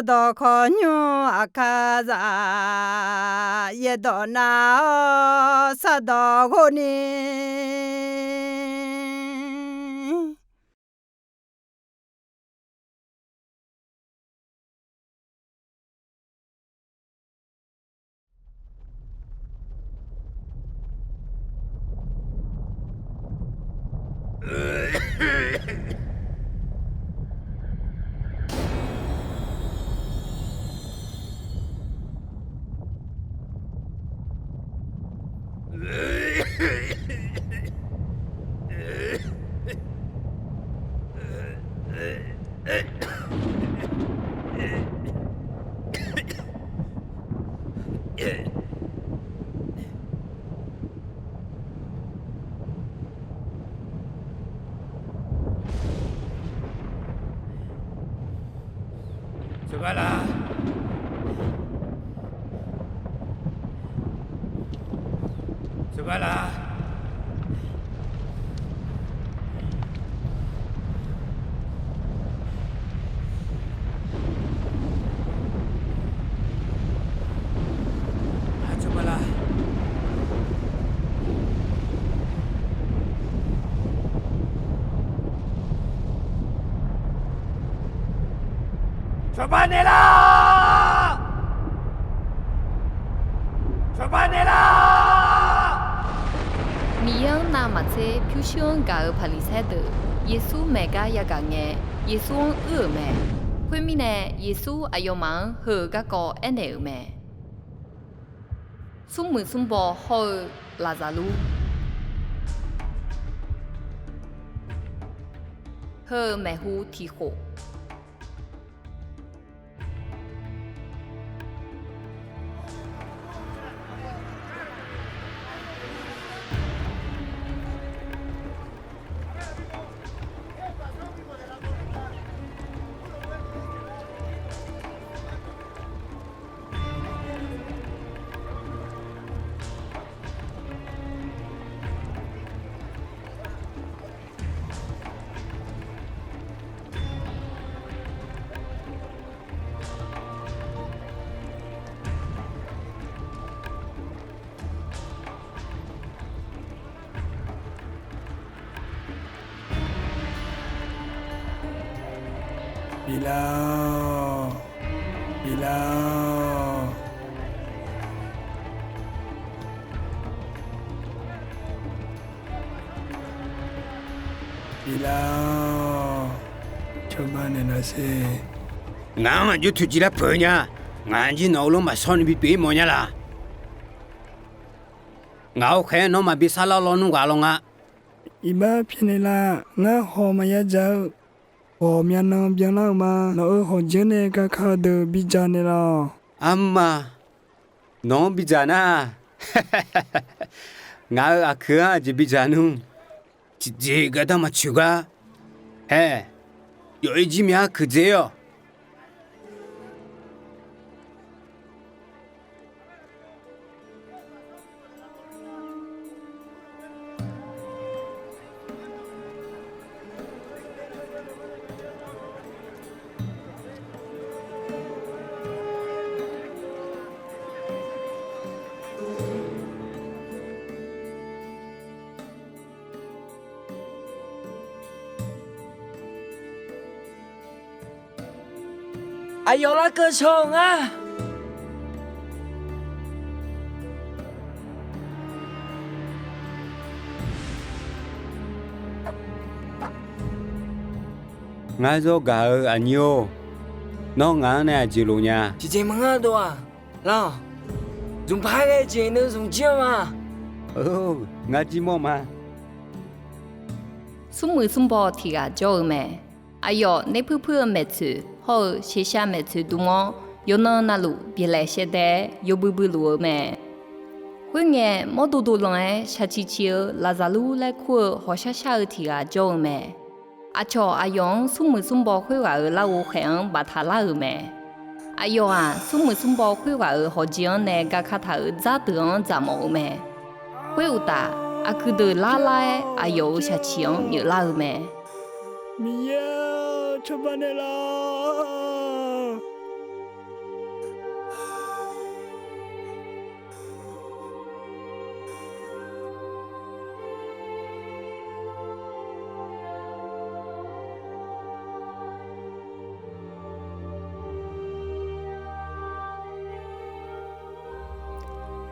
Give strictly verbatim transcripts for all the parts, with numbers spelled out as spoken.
Sardawq khawqnymr aqkar za, yaerdawq nav-awr sardawq ghov ni. Cawba la. Cawba la. Aqcawba la. Cawba naeqlaf. Cawba naeqlaf. Miqyaer-anr navmaqtser pyurshuir-anr gaq-eu Paqliqsaer deuq Yeqsur maeq gar yagaq ngae, Yeqsur-anr uir-euq mae. Khoermirnae, Yeqsur aqyawfmaf-anr heu-euq garkawv aernaeq-euq mae. Smrmuiq smrbaw hawr-eu Laqzaqlur. Heu-euq maeqhu tiq khof. Biflar-awq. Biflar-awq. Biflar-awq. Cawba naeqlaf sher. Ngaq-anr maqjawr toeqciv lar peuq-eu nya. Ngaq jir nawq-euq lor maqshawr ni bipyeuf-ir mawf nya laf. Ngaq-euq khaeq-anr nawr maqbi sarlar lawnmr ghaq lawnga. Iqbax pyaeqnaeq laf. Ngar hawq maqya dzaq-eu ghawqmya nan byanlar-euq ma. Nawq-euq hawqjeq-anr nae gaka-eu deuq bidzaq naeqlaf-awq. Arma, nawq-anr bidzaq nar, ngaq-euq aqkuir-anr aqjeq bidzaq nmr. Tiqjeq gardanr maqtsoeq gar. Hae, yawf-ir jir myav-anr kuiqdzae-awq. Aqyawf larkeuv shaw-eu nga. Ngar zawr gaq-eu aqnyir-or, nawr ngaq-anr nae aqjeq lof nya? Tiqjeq maqngeur dov-aq. Lar-awq. Zmqpar ghae jeq nuiv zmq jir-eu ma. Ngar jir mawr ma. Smrmuiq smrbaw tiq ghaq jawr-eu mae. Aqyawf naer puir puir-eu maeqtsoeq hawr-eu shaqshaq maeqtsoeq dm-awr, yawqnan navluf byeqlaeq shaevdaev-aer yawbui bui luf-eu mae. Khoerngae, mawrdo dov lanq-aer shaqciq ciq-eu Laqzaqlur laer kur-eu hawq shar shar-eu tiq ghaq jawr-eu mae. Aqcawq aqyawf-anr smrmuiq smrbaw khoerghaq-euq larghov khaeq-anr baftaq lar-euq mae. Aqyawf-aq, smrmuiq smrbaw khoerghaq-euq hawqjeq-anr nae gaka taq-euq dzar deuq-anr dzaqmawf-eu mae. Khoeruqtaf, aqkuiq deuq lar lar-aer aqyawf-euq shaqciq-anr myeuflar-eu mae. Miqyaer-or, cawba naeqlaf-awq.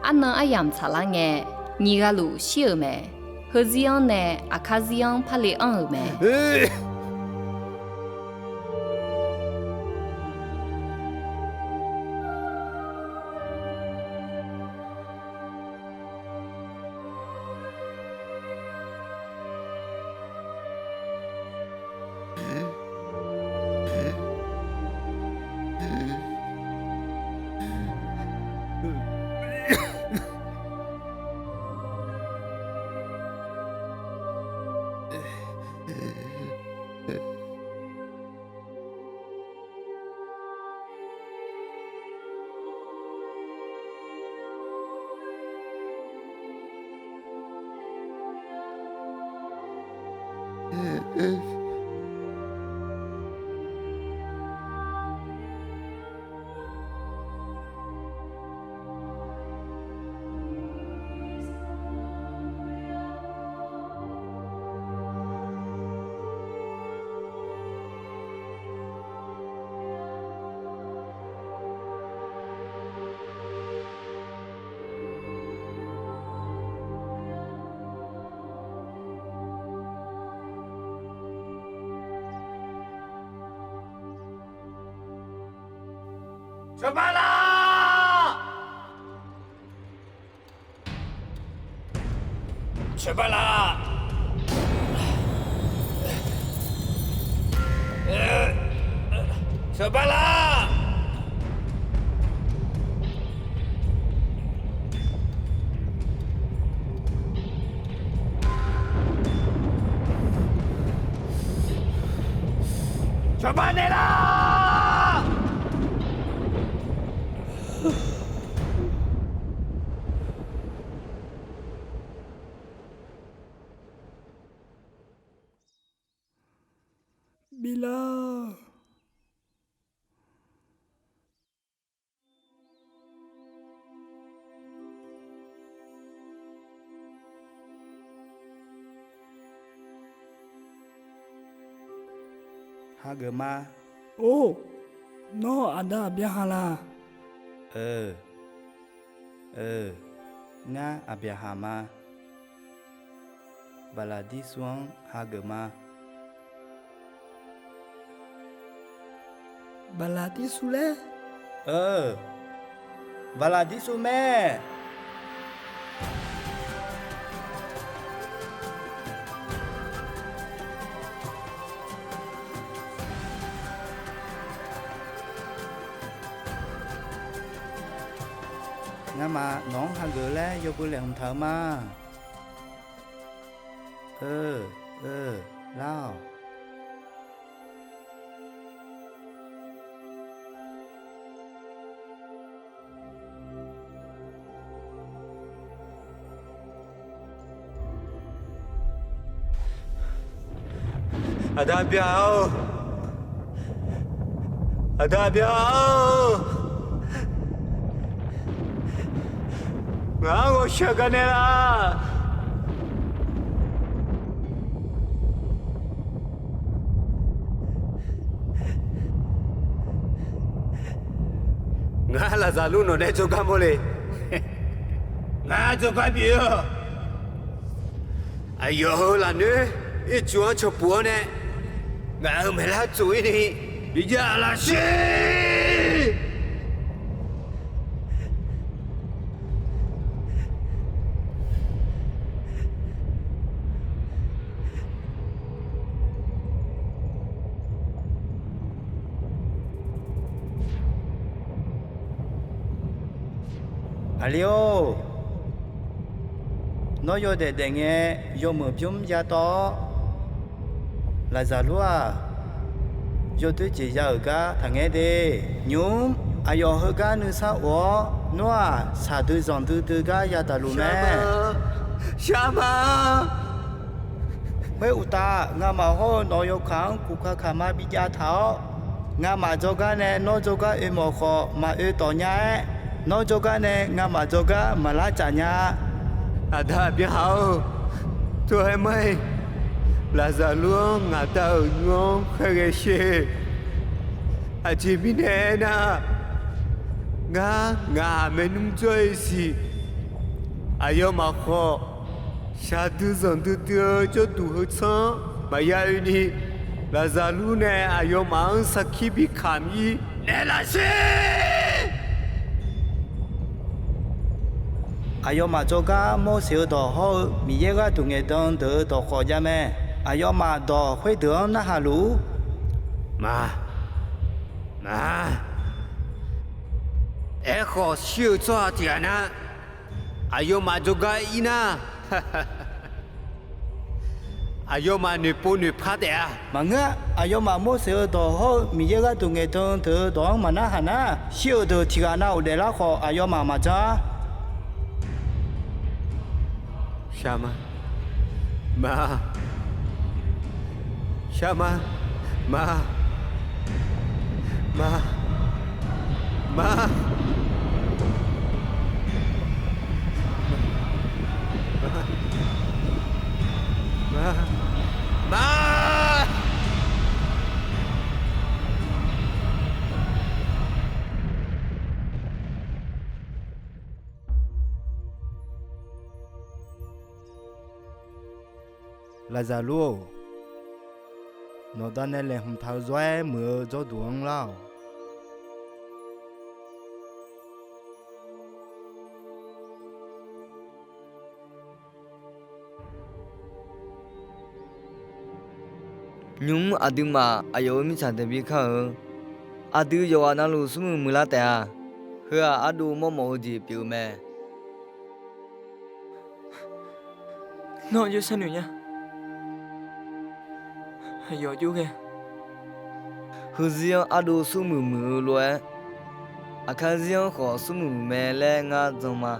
arnan aryamq tsaqlar ngae, nyiq ghaq luf shir-euq mae. Heuzir-anr nae aqkar zir-anr par le anr-euq mae. Cawba la! Cawba la! Cawba la! Cawba naeqlaf! Biflar-awq. Hageuf ma. Or, nawr aqda Aqbyaqhaq la? Euq, euq, ngar Aqbyaqhaq ma. Baqlaqdirsuv-anr hageuf ma. Baqlaqdirsuv laer? Euq, Baqlaqdirsuv mae. Ngamaf nawq-anr hageuf laer yawbui laeqhmq taq-eu ma. Euq, euq, lar-awq. Aqda Aqbyaqhaq-or, Aqda Aqbyaqhaq-or, ngaq-anr ghawqshaq gaqnaeq laf. Ngar Laqzaqlur nawqnae jawrgar mawrle. Ngar jawrgar bif-awq. Aqyawf-euq lafnoer ircuf-anr cawpuf-awr nae, ngaq-euq maeqlar tsuf-ir ni bijav lafshir. Aqli-or, nawr yawdaef daefngae yawmeuq bymr yatawv-awr, Laqzaqlur-aq, yawdoer jeq ya-euq gar taqngaer de. Nymq-mr aqyawf heugar nuisar of-awr, nawr-aq, shaqdui zanqdui dui gar yadaq luf mae. Shar ma. Khoeruqtaf, ngamaf hawr-eu nawq-eu yawkaq-anr kuqkaq kaqma bijav taq-awr, ngamaf jawrgar nae nawr jawrgar oe mawf khawf, maq oe tawf nya-aer, nawr jawrgar nae ngamaf jawrgar maqlar caf nya-a. Aqda Aqbyaqhaq-or, tov-aer mar-iq, Laqzaqlur-anr ngaq Da-euq nymr-anr khaerghae sher. Aqjeq mirnae aernar, ngar ngaq maernmr jawr-eu siq Aqyawfmaf khawf, shaqdui zanqdui dui-eu jawrduq heu tsanr-anr maqya oe ni, Laqzaqlur nae aqyawfmaf-anr sarkir bi kamq-ir naeqlaf sher. Aqyawfmaf jawrgar Morseq-euq dawq hawr-eu Miqyaer gharduq ngaeqdan deuq-euq dawq khawf jav mae. Aqyawfmaf dawq khoerdeuq-anr narhaq luf-ur. Ma, ma, aerkhawf, shir-eu tsawrhaq tiq ghaq nar, aqyawfmaf jawrgar ir nar, aqyawfmaf noeqpov noeqpar taef-a. Maqngeur-a. Aqyawfmaf Morseq-euq dawq hawr-eu Miqyaer gharduq ngaeqdan deuq-euq dawq-anr maqnarhaq nar, shir-euq deuq tiq ghaq na ghofdaef lar khawf, aqyawfmaf maqjan-ar. Shar ma. Ma. Shar ma. Ma. Ma. Ma. Ma. Ma. Ma. Laqzaqlur-or, nawqda nae laeqhmq taq-eu zawr-aer muiq-eu jawrduq-anr lar-awq. Nymq-mr aqduimaf aqyawf-euq mirtsaq daeqbir kar-eu, aqdui yawqghaq navluf smrmuiq muiqlar taef-a. Heu-aq, ardov mawrmawf-eu jeq pyeuf-eu mae. Nawr aqjox sharnoeq nya. Aqyawf aqjox ghae. Heuzir-anr ardov smrmuiq muiq-eu lof-aer, aqkar zir-anr khawf smrmuiq mae laer ngar jan ma.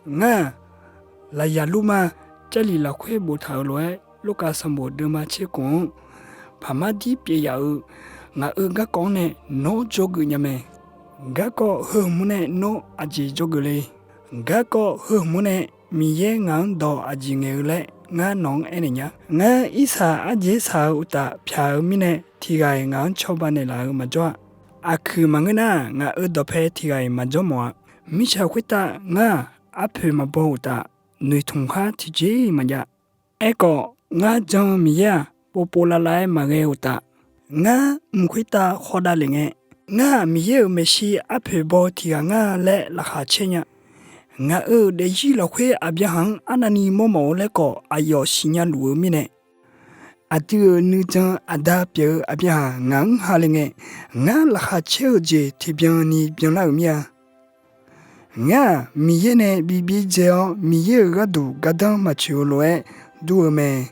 Ngar-aq, Laqzaqlur ma. Jarlif lafkhoer boftaq-euq lof-aer, Lurkaf sanqbof deuvma tserkhof-anr paqmar dir pyeuf yaf-euq ngaq-euq garkawv-anr nae nawr dzawgeuf nya mae. Garkawv heu hmq-anr nae nawr aqjeq dzawgeuf le? Garkawv heu hmq-anr nae Miqyaer ngaq-anr dawq aqjeq ngaeq-eu laer ngar nawq-anr aernaeq nya. Ngar irsaq arjeq saq-eu uqtaf pyaq-eu mirnae, tiq ghaq-iq ngaq-anr cawba naeqlaf-eu maqjawr-a. Aqkuiq maqngeur nar, ngaq-euq dawqpae tiq ghaq-iq maqjawr mawf-a. Mirtsaq khoertav ngar-aq, arpoeq maqbaw uqtaf, noeqtmq khar tiqjeq-iq maqjav. Aerkhawf, ngar jan-eu Miqyaer-aq, povpov lavlav-aer maqghae uqtaf, ngar mq khoertav khawdav lef ngae, ngar-aq, Miqyaer-euq maeqshi arpoeq baw tiq ghaq ngar laer laqkhaq caer nya. Ngaq-euq daefzir lafkhoer Aqbyaqhaq-anr arnavni mawrmawf-eu laer khawf aqyawf siqnya luf-eu mirnae, aqdui-euq nuijan aqda pyeuf-eu Aqbyaqhaq ngaq-anr ha le ngae, ngar laqkhaq caer-eu jeq tiqbyan ni byanlar-euq mir-a. Ngar-aq, Miqyaer nae bi bidzae-awr, Miqyaer-euq gharduq gardanr maqtsoeq-eu lof-aer dur-eu mae.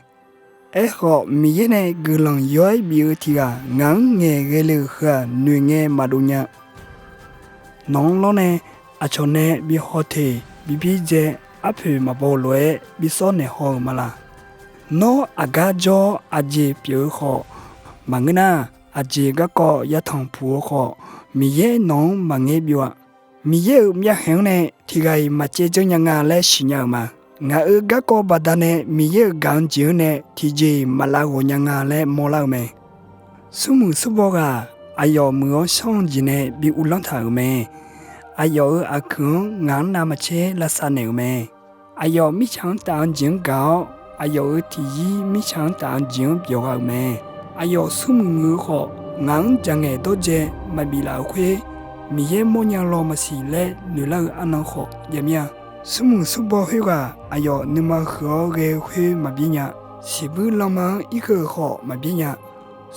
Aerkhawf, Miqyaer nae guiqlanq yaw-aer bif-eu tiq ghaq ngaq-anr ngaeqghae le-euq heu-aq, noeqngae maqdov nya. Nawq-anr lawrnae aqcawq nae bi hawteq bi bidzae arpoeq maqbaw lof-aer bi sawr naeq haw-euq ma laq? Nawr aqgar jawr-awr aqjeq pyeuf-eu khawf maqngeur nar, aqjeq garkawv yatanq puq-eu khawf, Miqyaer nawq-anr maqngaer byov-a. Miqyaer-euq myavkhaeq-anr nae tiq ghaq-iq maqcaev janr nya nga laer siqnya-euq ma. Ngaq-euq garkawv baqdanae Miqyaer-euq gaq-anr jeq-anr nae tiqjeq-iq maqlav ghawq nya nga laer mawrlar-eu mae. Smrmuiq smrbaw ghaq aqyawf muiq-awr shawr-eu jeq nae bi uvlanr taq-euq mae. Aqyawf-euq aqkuiq-anr ngaq-anr navmaqtser lavsav naeq-euq mae. Aqyawf mirtsaq-anr taf-eu jeq-anr gaq-awr, aqyawf-euq tiqzir mirtsaq-anr taf-eu jeq-anr byawq gha-euq mae. Aqyawf smrmuiq muiq-eu khawf, ngaq-anr jaqngaeq dawrdzae maqbif laf-euq khoer, Miqyaer mawrnya law maqsiq laer noeqlar-eu arnan khawf jav mir-a. Smrmuiq smrbaw khoerghaq aqyawf nuima huiq-awr ghae-eu khoer maqbir nya. Siqbuir lanma-anr irkeuv-euq khawf maqbyaer nya.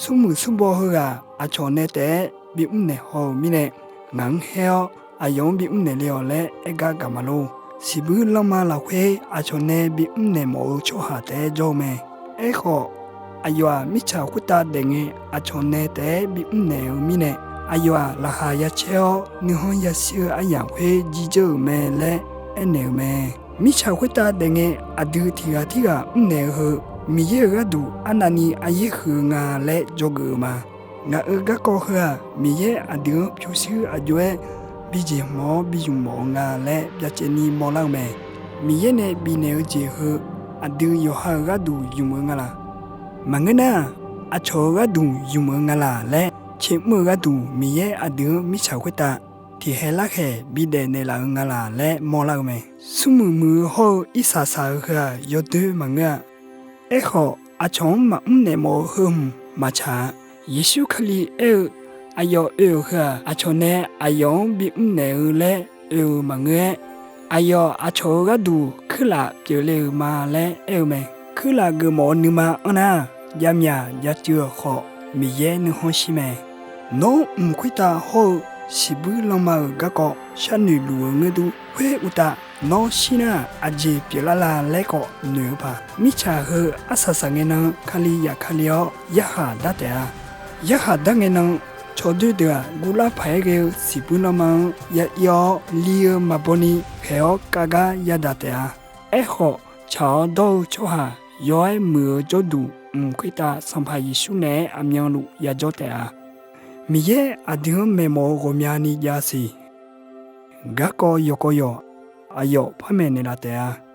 Smrmuiq smrbaw heughaq aqcawq nae taef-aer bimr naeq haw-euq mirnae, ngaq-anr haer-awr aqyawf-anr bimr naeq le-awq laer aer gar gaq ma lor. Siqbuir lanma lafkhoer aqcawq nae bimr naeq mawf-eu tsawrhaq taef-aer jawr-eu mae. Aerkhawf, aqyawf-aq mirtsaq khoertav daef ngae aqcawq nae taef-aer bimr naeq-eu mirnae, aqyawf-aq laqkhaq ya caer-awr nuikhanr yashir-eu aryamq khoer jirdzeur-euq mae laer aernaeq-euq mae. Mirtsaq khoertav daef ngae aqdui tiq ghaq tirghaq mrnaeq-eu heu, Miqyaer-euq gharduq arnavni aryaer huiq-eu nga laer dzawgeuf-euq ma. Ngaq-euq garkawv heu-aq, Miqyaer aqdui-anr pyurshuir aq jov-aer bijeq hmq-awr bi zmq mawf-eu nga laer byacaevni mawrlar-eu mae. Miqyaer nae bifnaeq-eu jeq heu aqdui yawqha-euq gharduq zmq-eu nga laq? Maqngeur nar, aqcawq-euq gharduq zmq-eu nga laq laer caemr-eu gharduq Miqyaer aqdui-anr mirtsaq khoertav tiqkhaeq larkhaeq bidaef naeqlaf-eu nga laq laer mawrlar-eu mae. Smrmuiq muiq-eu hawr-eu irsaq saq-eu heu-aq yawdoer maqngeur-a. Aerkhawf, aqcawq-anr maqmr naeq mawf-eu heu hmq maqtsaq-a. Yeqsur Kali aer-eu, aqyawf oe-euq heu-aq, aqcawq nae aqyawf-anr bimr naeq-eu laer oe-euq maqngeur-aer, aqyawf aqcawq-euq gharduq kuirlaf pyeufle-euq ma laer aer-eu mae. Kuirlaf geufmawf-eu nuima anr nar, javmyaq javcuiv-euq khawf Miqyaer nuikhanr shir mae. Nawr mq khoertav hawr-eu siqbuir lanma-euq garkawv sharnoeq luf-eu ngeur dur. Khoer uqtav, nawr shir nar-aq aqjeq pyeuflar la laer khawf noeq-eu paq. Mirtsaq heu arsaq saq ngae nan Kali yaf Kali-awr yarkhaq dar taef-a. Yarkhaq dar ngae nan, cawdoer deuq-aq guvlar paq-aer ghae-eu siqbuir lanma-anr ya ir-awr li-eu maqbaw ni khaeq-awr kav gar yadaq taef-a. Aerkhawf, tsaq-awr dawr-eu tsawrhaq yaw-aer muiq-eu jawrduq mq khoertav Sanqpaq Yeqsur naeq-aer aqmyanluf yajawr taef-a. Miqyaer aqdui-anr maeqmawf-eu ghawqmyani jav siq. Garkawv yawqkawv yawq aqyawf par maeqnaeq laf taef-a.